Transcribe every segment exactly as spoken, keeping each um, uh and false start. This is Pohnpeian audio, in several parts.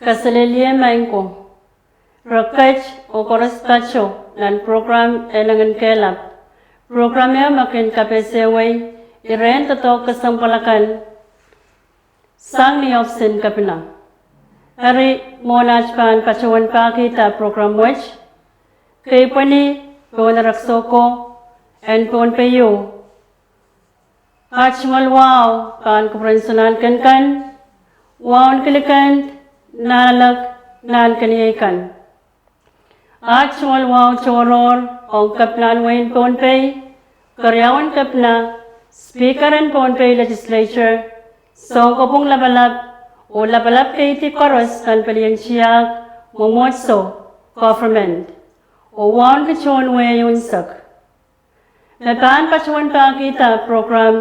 Kaselehlie maing ko. Re ket oh koaros patoh nan prokram en Enginkehlap. Prokram ehu me kin kapehsewei irehn doadoahk kesempwal akan sang ni ohpis en Kepina. Eri mwohn aht pahn patohwan pahkihda prokram wet, kei pweni pohn erekiso ko en Pohnpei ieu, aht tungoal wahu pahn kupwuren Soulahn Kenikan, Waun Kilikend, Nahnalek, Nahnkeniei kan. Aht tungoal wahu tohrohr ong Kepinahn wehin Pohnpei, Keriaun Kepina, Speaker en Pohnpei Legislature, Sounkopwung Lapalap, oh lapalap keidi koaros nan pelien tiahk, mwomwohdiso, government, oh wauneki tohn wehi unsek. Me pahn patohwan pahkihda prokram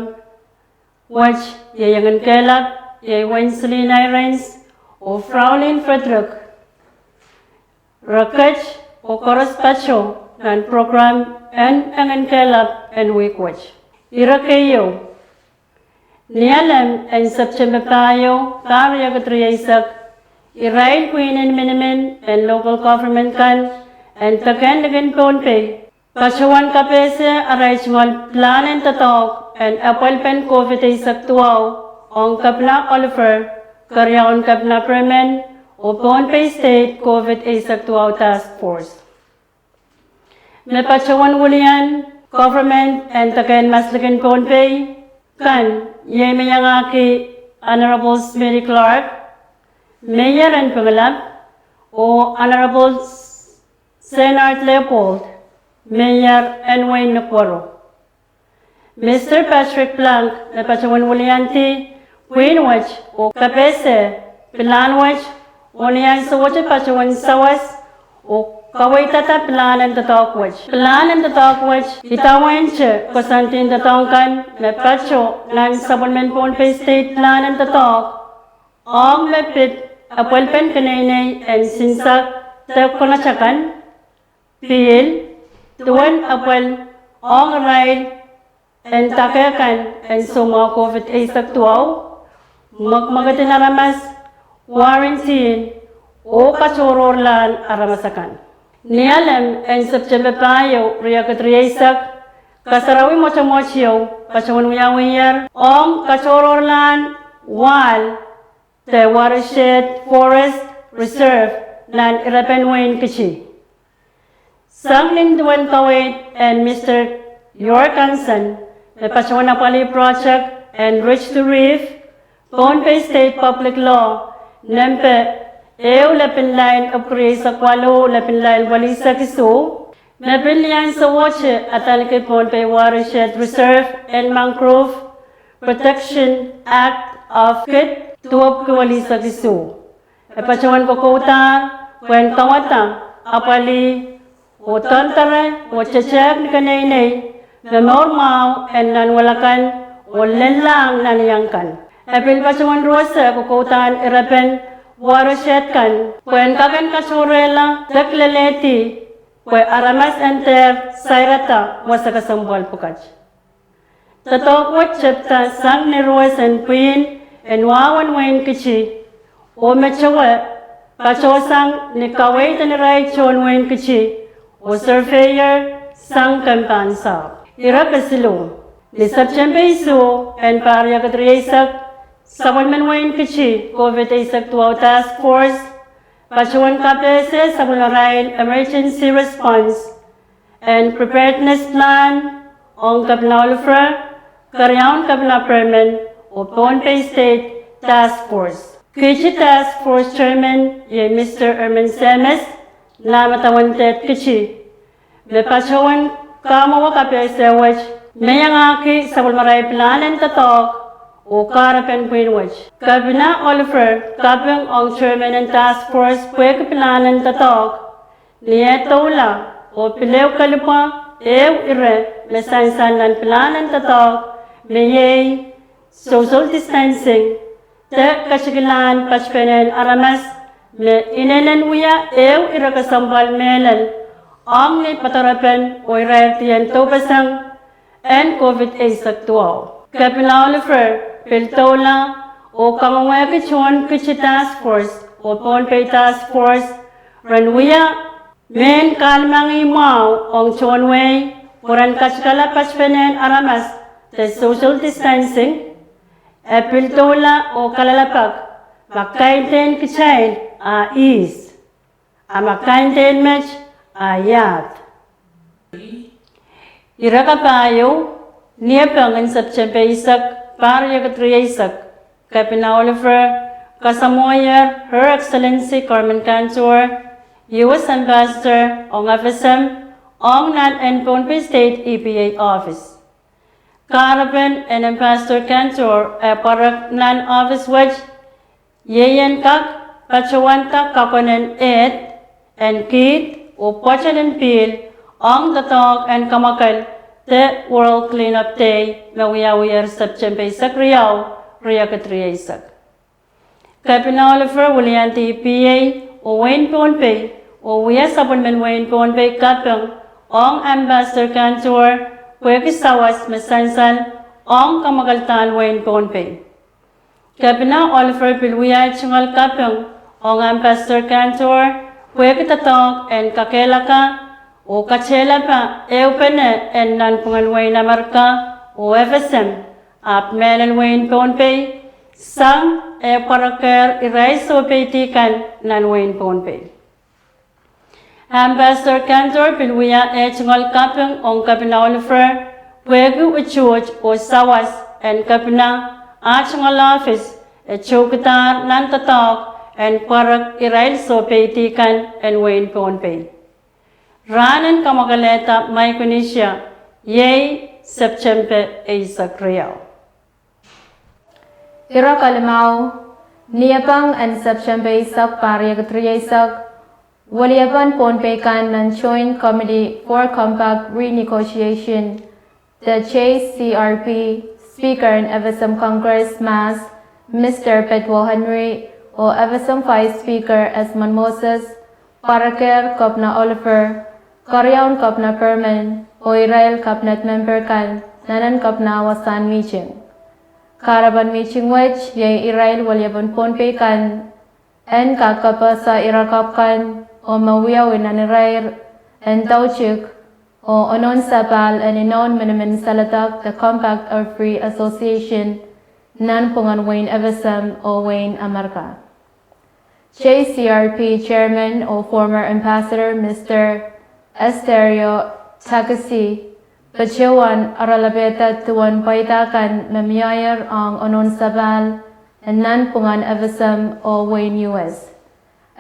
wet iei Enginkehlap, iei Wensley Nairens oh Fraulein Frederick. Re ket oh koaros patoh nan prokram en Enginkehlap en wihk wet. Ire keieu: Nialem en Septempe pahieu, pahr riekid rieisek, irail pwihn en minimin en local government kan en deke en likin Pohnpei patohwan kapehse arail tungoal pilahn en doadoahk en epwelpen COVID eisek duwau ong Kepina Oliver, Keriaun Kepina Perman, oh Pohnpei State COVID eisek duwau Task Force. Me patohwan wilian government en deke en maslikin Pohnpei kan, iei me iangahki Honorable Smitty Clark, Mayor en Pingelap, oh Honorable Sennard Leopold, Mayor en wehin Nukuoro. Mister Patrick Blank me patohwan wiliandi pwihn wet oh kapehse pilahn wet oh ni ansou wet patohwan sawas oh kaweidada pilahn en doadoahk wet. Pilahn en doadoahk wet idawehn te koasoandi en doadoahk kan me patoh nan sapwellimen Pohnpei State pilahn en doadoahk ong me pid epwelpen keneinei en sinsak de konatakan, pihl, duwen epwel ong irail en dake kan en soumwahu COVID eisek duwau, mwekmwekid en aramas, quarantine, oh katohrohrlahn aramas akan. Nialem en Septempe pahieu riekid rieisek, kasarawi mwotomwot ieu patohwan wiawiher ong katohrohrlahn wahl de Watershed Forest Reserve nan irepen wehin Kiti. Sang nin duwen kaweid en Mister York Hansen me patohwan apwalih project en Ridge to Reef, Pohnpei State Public Law nempe ehu lepin lain epwiki rieisek waluh lepin lain welisek isuh, me pil ni ansowohte adaneki Pohnpei Watershed Reserve and Mangrove Protection Act of kid duwepwiki welisek isuh. E patohwan kokoudahr pwehn kawada apwalih oh doandoare oh tetehk ni keneinei me mour mwahu en nanwel akan oh lellahng nan iang kan. E pil patohwan ruwese kokoudahn irepen watershed kan pwehn kak en katohrehla de kilelehdi pwe aramas en dehr sairada wasa kesempwal pwukat. Doadoahk wet tepda sang ni ruwes en pwihn en wahu en wehin Kiti, oh me towe patohsang ni kaweid en irail tohn wehin Kiti oh surveyor sang kempahn sahpw. Ire kesiluh: Ni Septempe isuh en pahr riekid rieisek, sapwellimen wehin Kiti COVID eisek duwau Task Force patohwan kapehse sapwellimarail emergency response and preparedness plan ong Kepina Oliver, Keriaun Kepina Perman, oh Pohnpei State Task Force. Kiti Task Force Chairman iei Mister Erman Semes, nah me dewen dehr Kiti, me patohwan kamwowe kapehse wet me iangahki sapwellimarail pilahn en doadoahk oh kahrepen pwihn wet. Kepina Oliver kaping ong Chairman en Task Force pwehki pilahn en doadoahk ni eh doula oh pil ehu kelipwa ehu ire me sansal nan pilahn en doadoahk, me iei social distancing de ketikilahn patpenen aramas me inenen wia ehu ire kesempwal mehlel ong ni padarepen oh irair dien doupeseng en COVID eisek duwau. Kepina Oliver pil doula oh kangoangehki tohn Kiti Task Force oh Pohnpei Task Force ren wia mehn kahlemengih mwahu ong tohn wehi pwe ren katikala patpenen aramas de social distancing, e pil doula oh kalelapak ma kaidehn kitail ah ihs, a ma kaidehn met ah iahd. Ire kapahieu, ni Epeng en September eisek, pahr riekid rieisek, Kepina Oliver kasamwohier Her Excellency Carmen Cantor, U S Ambassador ong F S M, ong nan en Pohnpei State E P A Office. Kahrepen en Ambassador Cantor e pwarek nan office wet, iei en kak patohwanda kakonen ehd en kihd oh pwoatel en pihl ong doadoahk en kamwakel de World Cleanup Day me wiawiher September eisek riau, riekid rieisek. Kepina Oliver wiliandi E P A oh wehin Pohnpei, oh wia sapwellimen wehin Pohnpei kaping ong Ambassador Cantor pwehki sawas me sansal ong kamwakeldahn wehin Pohnpei. Kepina Oliver pil wia eh tungoal kaping ong Ambassador Cantor pwehki doadoahk en kakehlaka oh katehlapa ehupene en nanpwungen wehin Amerika oh F S M, ahpw mehlel wehin Pohnpei, sang eh pwarekehr irail soupeidi kan nan wehin Pohnpei. Ambassador Cantor pil wia eh tungoal kaping ong Kepina Oliver pwehki utuht oh sawas en Kepina ah tungoal office e tuhkidahr nan doadoahk en pwarek irail soupeidi kan en wehin Pohnpei. Rahn en kamwakelehda Micronesia iei September eisek riau. Ire kelimau, ni Epeng en September eisek, pahr riekid rieisek, weliepen Pohnpei kan nan Joint Committee for Compact Renegotiation, the J C R P, Speaker en F S M Congress Mahs, Mister Bedwell Henry, oh F S M Vice Speaker Esmond Moses, pwarekehr Kepina Oliver, keriaun Kepina Perman, oh irail Kabinet memper kan nan en Kepina wasahn mihting. Kahrepen mihting wet iei irail weliepen Pohnpei kan en kak kapehse ire kapw kan oh me wiawi nan irair en dautik oh onohn sapahl en inoun minimin saledek de Compact of Free Association nanpwungen wehin F S M oh wehin Amerika. J C R P Chairman oh former Ambassador Mister Esterio Takisi patohwan aralapehda duwen pweida kan me miehier ong onohn sapahl en nanpwungen F S M oh wehin U S.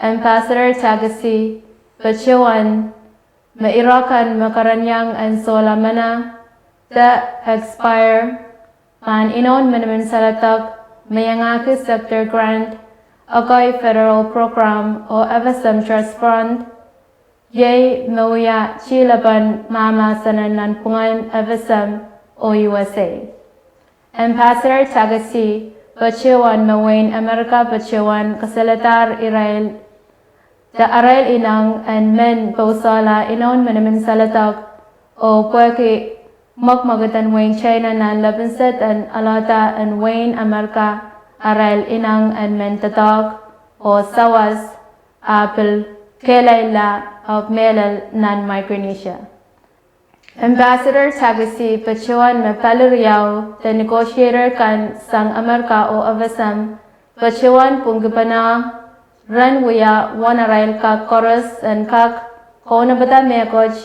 Ambassador Takisi patohwan me ire kan me kerenieng en sohla mena de expire pahn inoun minimin saledek me iangahki sector grant, ekei federal program oh F S M trust fund, iei me wia tilepen mahmahsen en nanpwungen F S M oh U S A. Ambassador Takisi patohwan me wehin Amerika patohwan kasaledahr irail de arail ineng en men pousehla inoun minimin saledek oh pwehki mwekmwekid en wehin China nan lepin sed en alehda en wehin Amerika arail ineng en men doadoahk oh sawas, a pil kehlailla ahpw mehlel nan Micronesia. Ambassador Takisi patohwan me pali riau de negotiator kan sang Amerika oh F S M patohwan pwungkipene ren wia uwen arail kak koaros en kak kaunopada mehkot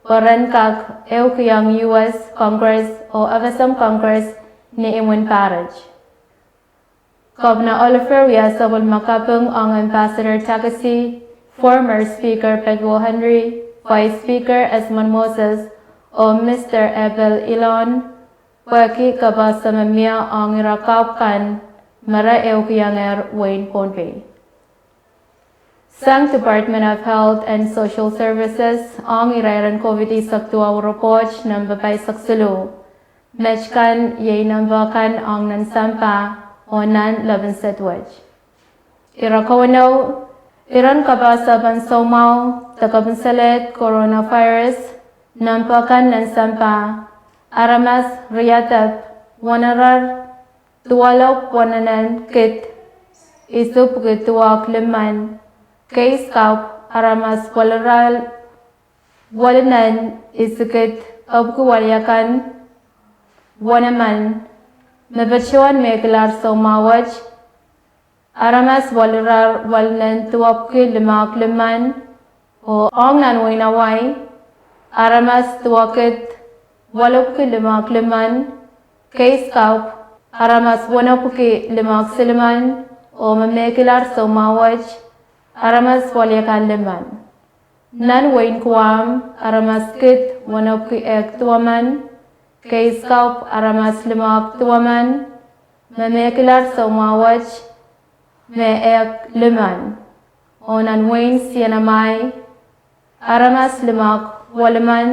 pwe ren kak ehukiong U S Congress oh F S M Congress ni imwin pahr et. Kepina Oliver wia sapwellime kaping ong Ambassador Takisi, former Speaker Bedwell Henry, Vice Speaker Esmond Moses, oh Mister Abel Elon, pwehki kapehse me mie ong ire kapw kan me re ehukiongehr wehin Pohnpei. Sang Department of Health and Social Services ong irairen COVID eisek duwau report nempe pahisek siluh. Met kan iei nempe kan ong nan sampah oh nan lepin sed wet. Ire kauno, iren kapehse pahn soumwahu de kepinseled coronavirus nempe kan nan sampah, aramas riadep, wenerar duwalopw wenehnen kid, isuh pwuki duwehk limmen. Keis kapw aramas welirar welinen isikid epwiki weliakan wenemen. Me patohwan mehkilahr soumwahu wet, aramas welirar welinen duwepwiki limehk limmen. Oh ong nan wehin Hawaii, aramas duwekid welipwiki limehk limmen. Keis kapw aramas wenepwiki limehk silimen. Oh me mehkilahr soumwahu wet, aramas weliakan limmen. Nan wehin Guam, aramas kid wenepwiki ehk duwemen. Keis kapw aramas limehk duwemen. Me mehkilahr soumwahu wet, me ehk limmen. Oh nan wehin C N M I, aramas limehk welimen.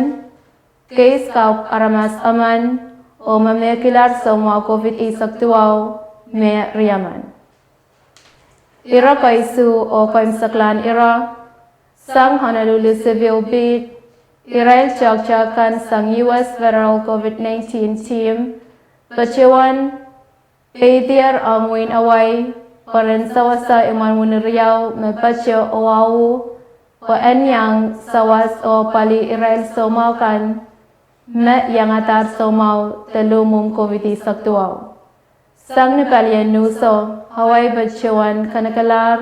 Keis kapw aramas emen. Oh me mehkilahr soumwahu COVID eisek duwau, me riemen. Ire keisuh oh keimwseklahn ire. Sang Honolulu Civil Beat, irail toahkte kan sang U S Federal COVID nineteen Team patohwan peidier ong wehin Hawaii pwe ren sewese imwen wini riau me patoh oh ahu, pwe en iang sawas oh apwalih irail soumwahu kan me iangadahr soumwahu de limwahn COVID eisek duwau. Sang ni palien Nuso, Hawaii patohwan kanekelahr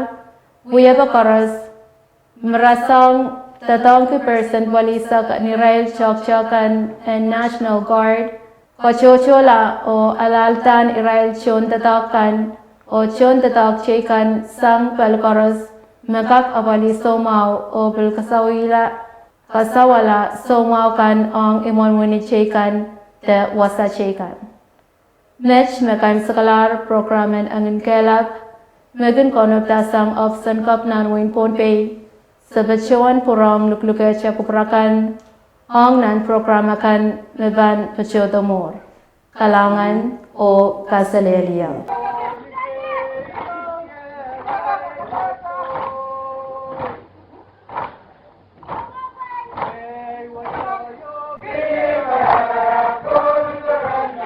wiepe koaros, me rasehng doadoahngki percent welihsek en irail toahkte kan en National Guard koatohtohla oh alahldahr irail tohndoadoahk kan oh tohndoadoahk teikan sang pali koaros me kak apwalih soumwahu oh pil kasawihla, kasawihla soumwahu kan ong imwen wini teikan de wasa teikan. Met me keimwseklahr prokram en Enginkehlap, me kin kaunopada sang Ohpis en Kop nan wehin Pohnpei. Se patohwan pwurehng luklukehte kupwur akan ong nan prokram akan me pahn patohdo mwuhr. Kalahngan oh kaselehlie.